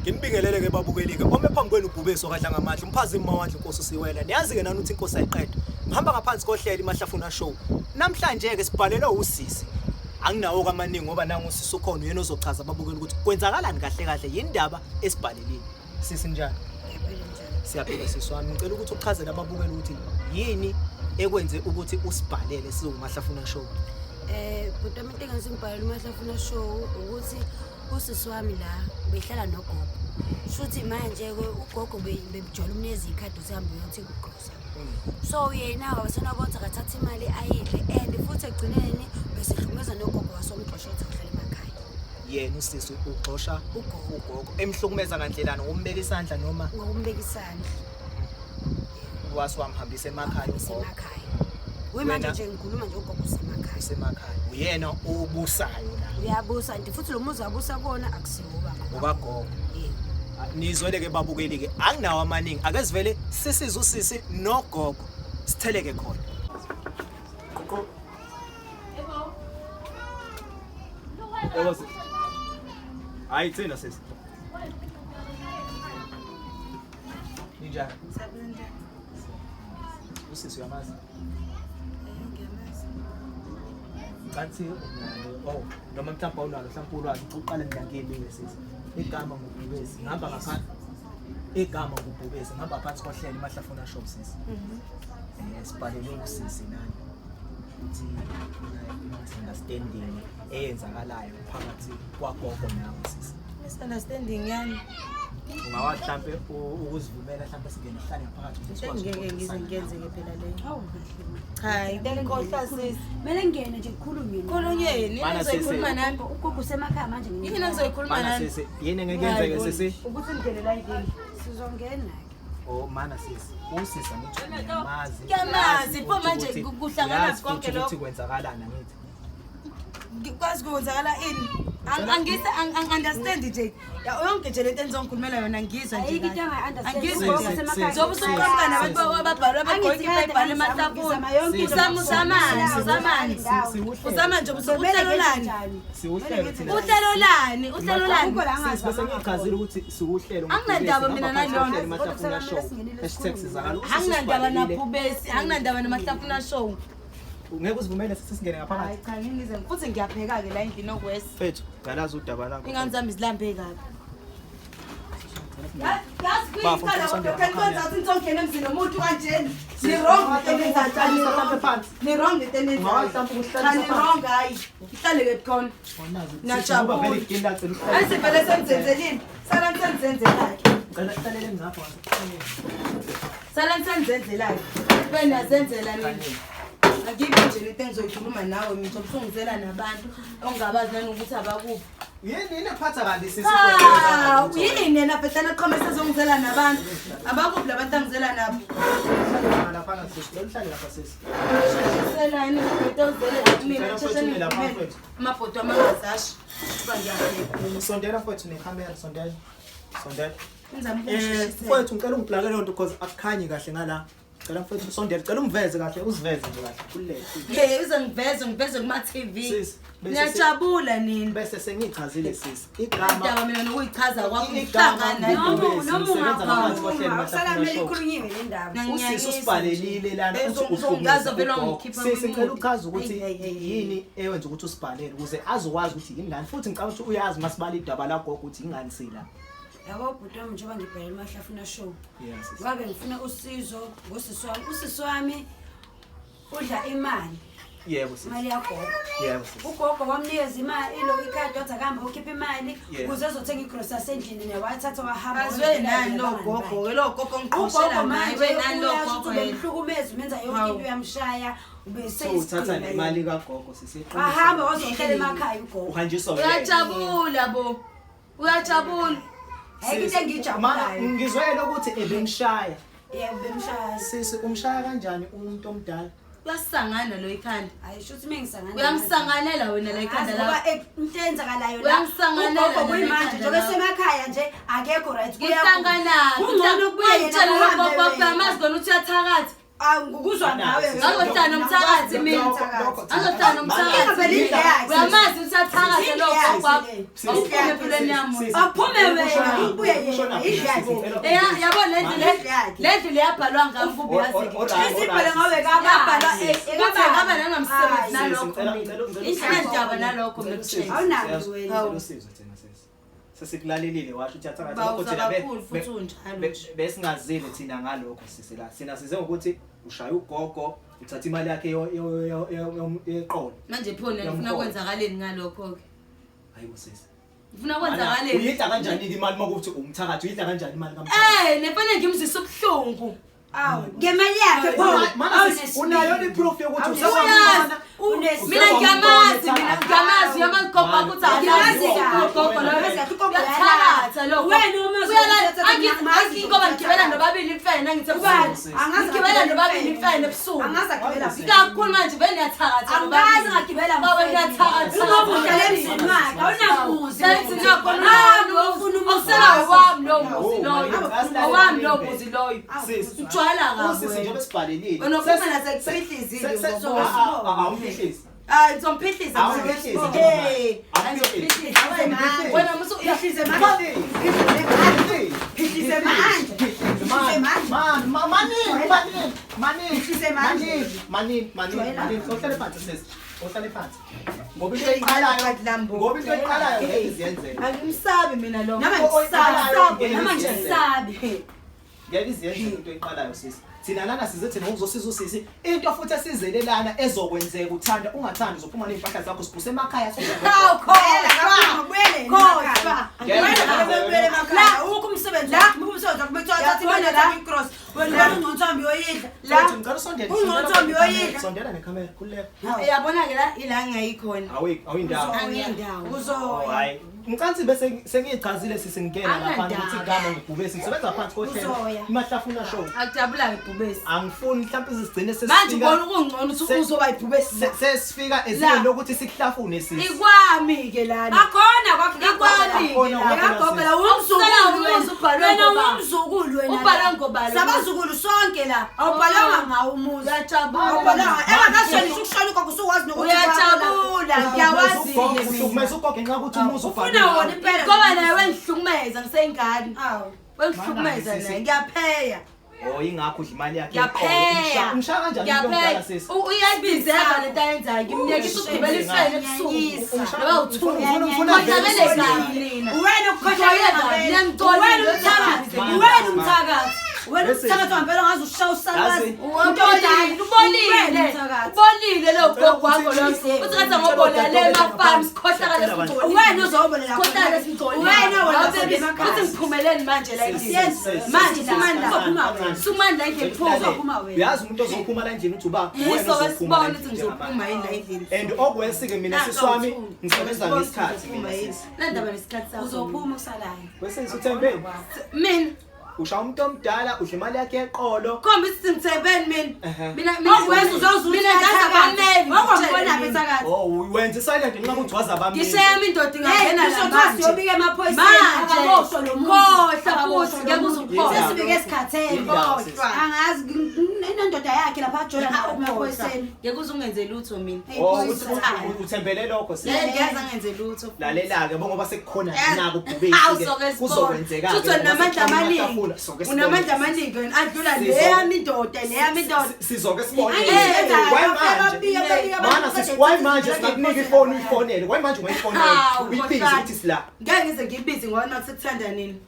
Nginibingelele ke babukeli ke ome phambi kwenu ubhubesi okadla ngamandla umphazimi mawandla inkosi usiwela niyazi ke nani ukuthi inkosi ayiqedwa ngihamba ngaphansi kohlelo iMahlafuna show namhlanje ke sibhalelwe usisi anginawo kamaningi ngoba nangu usisi ukhona uyena ozochaza ababukeli ukuthi kwenzakalani kahle kahle yindaba esibhalelile sisi njani siyaphila sisi wami ngicela ukuthi uchazele ababukeli ukuthi yini ekwenze ukuthi usibhalele sizokuMahlafuna show. Bhuti wami, into engenza ngibhalele uMahlafuna show ukuthi usisi wami la behlala nogogo. Shuthi manje-ke ugogo bebujwayele umnikeza ikhadi ukuthi ahambe uyothenga ugrosa. So yena wasenobona ukuthi akathathe imali ayidle and futhi ekugcineni besehlukumeza nogogo wasomxosha ukuthi awuhlale emakhaya. Yena usisi uxosha Ugogo. Ugogo emhlukumeza ngandlelani, ngokumbeka isandla noma? Ngokumbeka isandla. Wase wamhambisa emakhaya ugogo. Usemakhaya. Uyimanje Wena- nje ngikhuluma nje ugogo usemakhaya. Usemakhaya, uyena obusayo la. Uyabusa and futhi lo muzi abusa kuwona akusiwo ubaba. Ukagogo. Yebo. Nizwele ke babukeli ke, anginawo amaningi, ake sivele sisize usisi nogogo sitheleke khona. Gogo. Yebo sisi. Hayi thina sisi. Ninjani? Usisi uyamazi? Cansi unalo, oh noma mhlawumbe awunalo mhlawumbe ulwazi, uqale mina ngiyelile sisi. Igama ngubhubesi, ngihamba ngaphansi. Igama ngubhubesi, ngihamba phansi kohlelo iMahlafuna shop sisi. Sibhalele usisi nani. Ukuthi misunderstanding eyenzakalayo phakathi kwagogo nawe sisi. Misunderstanding yani? Ungawazi mhlampe ukuzivumela mhlampe singene sihlale ngaphakathi ukuze sikwazi Ngeke ngize ukuxoxisana. ngiyenzeke phela leyo. Hawu kahle. Cha, into sisi. Kumele ngene nje kukhulunywe. Khulunyeni, Mana yini engizoyikhuluma sisi. nami? Ugogo usemakhaya manje. Yini engizoyikhuluma Mana nami? sisi, yini engeke yenzeke sisi? Ukuthi ngene la endlini. Sizongena ke. Oh mana sisi, usisi angithi uyamazi. Ngiyamazi, pho Futhi manje ukuthi- kuhlangana uyazi konke futhi lokho. ukuthi kwenzakalani angithi. Ngikwazi kwenzakala ini? Angise understand nje. Ya yonke nje lento enizongikhulumela yona ngizwa nje. Ayikho into kahle. angayi-understand. Angizwa Ugogo nje. usemakhaya. Zobe usuqhamuka nabantu ababhalwe abagqoke Angithi kade ibhayibhali ngizama- ngizama yonke emahlafuni. into. Usama usamani, usamani. Siwuhlelo. Usama nje uhlelo lani? Siwuhlelo thina. Uhlelo lani? Uhlelo lani? Akukho la angazi Sisi bese ngichazile ukuthi siwuhlelo. Anginandaba mina nalona. iMahlafuna show. #sizakala. Usisi Anginandaba usibhalelile. naphubesi, anginandaba namahlafuna show. Ungeke uzivumele sisi singene ngaphakathi. Hayi cha ngingize futhi ngiyapheka ke la endlini okwesi. Mfethu, ngalazi udaba lakho. Ingane zami zilambe kabi. Yazi Bafo, kuyicala usondela kodwa ngaphandle. kwenza ukuthi nizongena emzini womuntu kanjena. Ni wrong ngento enenzayo, cha, ni wrong. Phansi. Ni wrong ngento enenzayo. Ungawazi mhlawumbe ukuhlalisa Cha, ni phansi. wrong hayi. Ihlale ke khona. Ngiyajabula. Vele igini lacela uhlale. Ayisivele senizenzelile. Sala nisenzenzelake. Ngicela uhlalele ngapha ngasekhoneni. Sala nisenzenzelake. Benazenzela nini? Angikho nje lento engizoyikhuluma nawe mina usungizela nabantu ongabazi nanokuthi abakuphi. Yini yini ephatha kabi sisi? Cha, yini yena bhetana qhama sezongizela nabantu. Abakuphi labantu angizela nabo? Laphana sisi, cela uhlale lapha sisi. Selani into ozele mina Ngicela sheshe mfowethu ume lapha, ngiphumele. mfowethu. Amabhodo amangazashi. Kuba ngiyapheka. Sondela mfowethu nekhamera, sondela. Sondela. Ngizama ukusheshisela. Mfowethu ngicela ungiplake leyo nto because akukhanyi kahle ngala. Cela mfowethu usondele, cela umveze kahle, uziveze nje kahle. Khululeke. Hey, uze ngiveze ngiveze kuma TV. Sisi, bese Niyajabula nini? Bese sengichazile sisi. Igama Indaba mina nokuyichaza kwakho Igama ngihlangana. ngubhubesi, Noma ngisebenza ngaphansi kohlelo ungakhuluma, iMahlafuna akusalamele Show. ikhulunyiwe le ndaba. Usisi usibhalelile lana Eh, uthi uzongaze uhlukumeza vele ugogo. wangikhipha Sisi ngicela kwimuti. uchaze ukuthi Hey, hey, hey, hey. yini ewenza ukuthi usibhalele ukuze azokwazi ukuthi yingani futhi ngicabanga ukuthi uyazi masibala idaba lagogo ukuthi ingani sila. Yabo bhuti wami njengoba ngibhalele uMahlafuna show. Yeah, sisi. Wabe ngifuna usizo ngosisi wami. Usisi wami udla imali, Yebo sisi. imali yagogo. Yebo sisi. Ugogo wamnikeza imali ilo ikhadi wathi akahambe ukhipha imali Yeah. ukuze ezothenga igrosa yasendlini naye wathatha wahamba. Azwe nani lo gogo, lo gogo ngiqoshela Ugogo naye manje we nani lo uyasho gogo ukuthi yena. ubemhlukumeza umenza yonke Hawu. into uyamshaya So uthatha nemali kagogo sisi. Ahamba wazohlala emakhaya ugogo. Uhanjiswa uyena. Uyajabula bo. Uyajabula. Ayikho into Ma engiyijabulayo. ngizwele ukuthi ebemshaya. Yebo bemshaya. Sisi umshaya kanjani umuntu omdala? Uyasangana lo ikhanda. Hayi shuthi mengisangana. Uyamsanganela wena la ikhanda Ngoba lakho. into eyenzakalayo la Uyamsanganela ugogo la kuyimanje ikhanda njengoba lakho. esemakhaya nje akekho right. Ngihlangana. Kungcono kubuye yena Ngitshela lo kuhambe gogo wena. uyamazi kona ukuthi uyathakatha. Ah, ngikuzwa nawe. Azohlala nomthakathi mina. Azohlala nomthakathi. Ingaveli indlu yakhe. Uyamazi ukuthi uyathakatha lo gogo. kwakho. Awuphume empilweni yami. Aphume wena, ubuye yena, indlu yakhe. Yabo le ndlu le le ndlu leyabhalwa ngami kubi yazi. Isibhale ngawe kababa. Yabhalwa ukuthi ngaba nangamsebenzi nalokho mina. Inhlandaba nalokho mina kushela. Awunalo wena. Usizo thina sisi. Sesikulalelile washo ukuthi yathakathi Bawuza lokho thina kakhulu futhi unjalo nje. besingazile thina ngalokho sisi la. Sina size ngokuthi ushaya ugogo uthatha imali yakhe yeqolo. Manje pho nifuna Yamkhona. kwenzakaleni ngalokho ke? Hayibo sisi. Ufuna kwenzakaleni? Uyidla kanjani imali makuthi umthakathi uyidla kanjani imali kamthakathi? Nefanele ngimzise ubuhlungu. Awu, ngemali yakhe pho. Mana sisi unayo ni proof yokuthi Uyazi. usewamfana. Mina ngiyamazi, mina ngiyamazi uyamazi gogo wakho ukuthi Ngimazi akazi kahle. ugogo loyo. Ngimazi kahle, ugogo Uyathakatha lokho. Wena umazi Uyalala, ukuthi angithi ngiyamazi ngoba ngigibela nobabili imfene angithi Ubani? ebusuku. Angazi Ngigibela ngagibela nobabili imfene. imfene ebusuku. Angazi agibela phi. Kakhulu manje beniyathakatha. Angazi ngagibela Baba mfene. niyathakatha. Ngoba uhlala emzini wakhe, awunamuzi. Hlala emzini wakho, Hamba uyofuna umuzi Awusela wakho. owami lowo muzi loyo. Hawu, Owami lowo muzi loyo. Sisi. Ujwayela kabi Usisi wena. njengoba sibhalelile. Wena uphuma nasekuphihliziwe Awumphihlizi. Hayi ngizomphihliza. Awumphihlizi. Hey, Awumphihlizi. wena musu Phihlize manje. Phihlize manje. Phihlize manje. Manini, manini, manini. Phihlize manje. Manini, manini, Jwayela. manini. Uhlale phansi sisi. Uhlale phansi. Ngoba into eyiqalayo, ngoba into eyiqalayo ngeke iziyenzele. Angimsabi mina lo. Nama ngisabi, nama ngisabi. Ngeke iziyenzele into eyiqalayo sisi. Thina lana size thina ngokuzosiza usisi. Into futhi esizelelana ezokwenzeka uthanda ungathandi uzophuma nezimpahla zakho sibuse emakhaya Hawu Buyela khohlwa. kakhulu, buyele Khohlwa. emakhaya. Wena vele buyele emakhaya. Awukho umsebenzi wakho, muphi umsebenzi wakho? Bekuthiwa thatha imali yathatha i-cross. Wena ubona ungcontsombi uyoyidla. La. Ngicela usondele. Ungcontsombi uyoyidla. Sondela nekhamera, khululeka. Uyabona ke la ila ngingayikhona. Awu awuyindawo. Uzoya. Oh, Uzoya. hayi. Ngicansi bese sengiyichazile sisi ngingena lapha Anandaba. ukuthi igama ngibhubesi ngisebenza phansi kohlelo. Uzoya. Imahlafuna show. Akujabula ibhubesi. Angifuni mhlawumbe sizigcine Manje ubona sesifika ukungcono ukuthi uzoba ibhubesi. sesifika ezingeni lokuthi sikuhlafune sisi. Ikwami ke lana. Akhona kwakho Ikwami. Akhona kwakho. Kagogo la umzukulu Umuzi ubhalwe wena. Wena ngoba. umzukulu wena. Ubhalwe ngobani? Sabazukulu sonke la. Awubhalwanga ngawo umuzi. Uyajabula. Awubhalwanga. Engakashoni ukushona ugogo usuwazi nokuthi Uyajabula ngiyawazi ke mina. Uhlukumeza ugogo ngenxa yokuthi umuzi Ufuna wona impela. Ngoba naye wengihlukumeza ngiseyingane. Awu. Wengihlukumeza Mana, sisi. naye ngiyapheya. Oh ingakho udla imali yakhe. Ngiyapheya. Umshaya kanjani umuntu omdala sisi? Uyayibizeka lento ayenzayo. Ngimyekisa ukugibela ifene ebusuku. Noba u2. Ufuna Khohlakele kabi nina. Wena ukukhohlakele Ngiyamcolile. ngempela. Wena umthakathi. Wena umthakathi. Wena Listen. umthakathi wangempela ongaze ushaya usalukazi. Yazi. Ubolile, ubolile. Ubolile lo gogo wakho lo. Uthi kathi ngobola le emafarm sikhohlakale singcolile. Wena uzobolela Sikhohlakale singcolile. Wena wena Ngabe emakhaya. Uthi ngiphumeleni manje la endlini. Sisi, Manje sisi, sumani la. Uzophuma wena. Sumani la endlini phuma. Uzophuma wena. Uyazi umuntu ozophuma la endlini uthi uba wena Yiso ozophuma la sibone endlini ukuthi ngizophuma yini la endlini. And okwesike mina sisi wami ngisebenza ngesikhathi mina sisi. Nandaba nesikhathi sakho. Uzophuma usalayo. Wesisi uthembeni. Mina Ushaya umuntu omdala udla imali yakhe yeqolo. khomba ukuthi ngithembeni mina. Ehhe. Mina Okwezi uzoze mina ngaze abameli. Wakwambona phi ethakathi? Oh wenza silent ngenxa yokuthi wazi abameli. Ngishayami indoda ingangena Hey, la kusho manje. siyobika emaphoyiseni Manje. akaboshwa lo muntu. Khohlwa Akaboshwa futhi, lo ngeke muntu. uze ukhohlwe. Sesibike esikhathele. Indawo, sisi. Angazi inendoda yakhe lapha ajola nayo emaphoyiseni. Ngeke uze ungenze lutho mina. Hey, Oh phoyisa. uthi uthembele lokho sisi. Ngeke ngiyazi angenze lutho. Lalela ke bongoba sekukhona nako Hawu ubhubesi soke ke sibone. kuzokwenzeka Futhi wena unamandla amaningi. Unamandla amaningi wena adlula leyami indoda leyami indoda. Sizoke sibone. Eh, Why manje? Babika, babika, Mana babika, sisi why manje singakunika ifoni uyifonele? Why manje ungayifonela? Hawu, Uyibize khohlwa. ukuthi sila. Ngeke ngize ngibize ngoba nathi sekuthanda nini.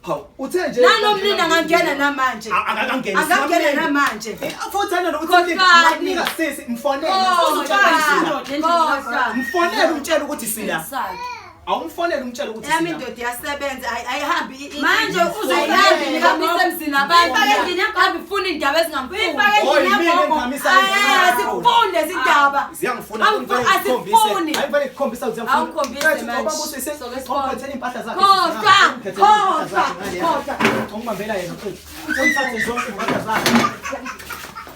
Hawu, uthe nje Nanomlindi angangena namanje. Akangeni. Angangena namanje. Futhi ana nokuthi Khohlwani. ngakunika sisi mfonele. Khohlwa. Khohlwa. Mfonele umtshele ukuthi sila. Sakhe. Awumfonele umtshele ukuthi Yami sila. indoda iyasebenza ayihambi Manje ayihambi ihambe isemzini abantu. Uyifake endlini yakho. Hambe ifuna indaba ezingamfuni. Uyifake Oh, endlini yimina yakho. engihambisa Eh, asifuni lezi ndaba. Ziyangifuna Asifuni. Ayivele kukhombisa ukuthi ziyangifuna. Awukhombise Mfethu, manje. ubaba usisi, Soke sibone. ongiphathele impahla zakhe. Khohlwa, Ongiphathele impahla zakhe khohlwa, ngale yakhe. khohlwa. Ongibambela yena mfethu. Uyithathe zonke impahla zakhe.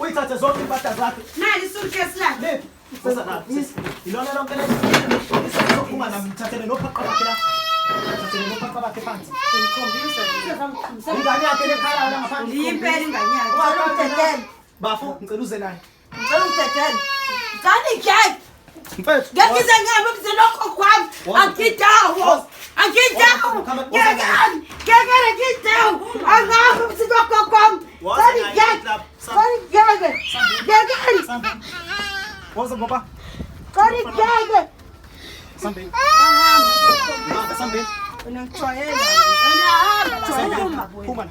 Uyithathe zonke impahla zakhe. Nali suitcase lakhe. Le, sesa la, sisi. Ilona lonke le. Sizophuma nami ngithathele nophaqa bakhe la. Ngithathele nophaqa bakhe phansi. Ingane yakhe lekhala la ngaphandle. Liyimpela ingane yakhe. Ngicela ungidedele. Bafo, ngicela uze naye. Ngicela ungidedele. Ngicela ingeke. Mfethu. Ngeke ngize ngihambe emzini wogogo wami. Angidawo. Angidawo. Ngeke ngeke ngidawo. Angahambi emzini wogogo wami. Sorry ngeke. Sorry ngeke. Ngeke. Woza ngoba. Sorry ngeke. Sambeni. Sambeni. Wena ngijwayele. Wena hamba. Phuma la.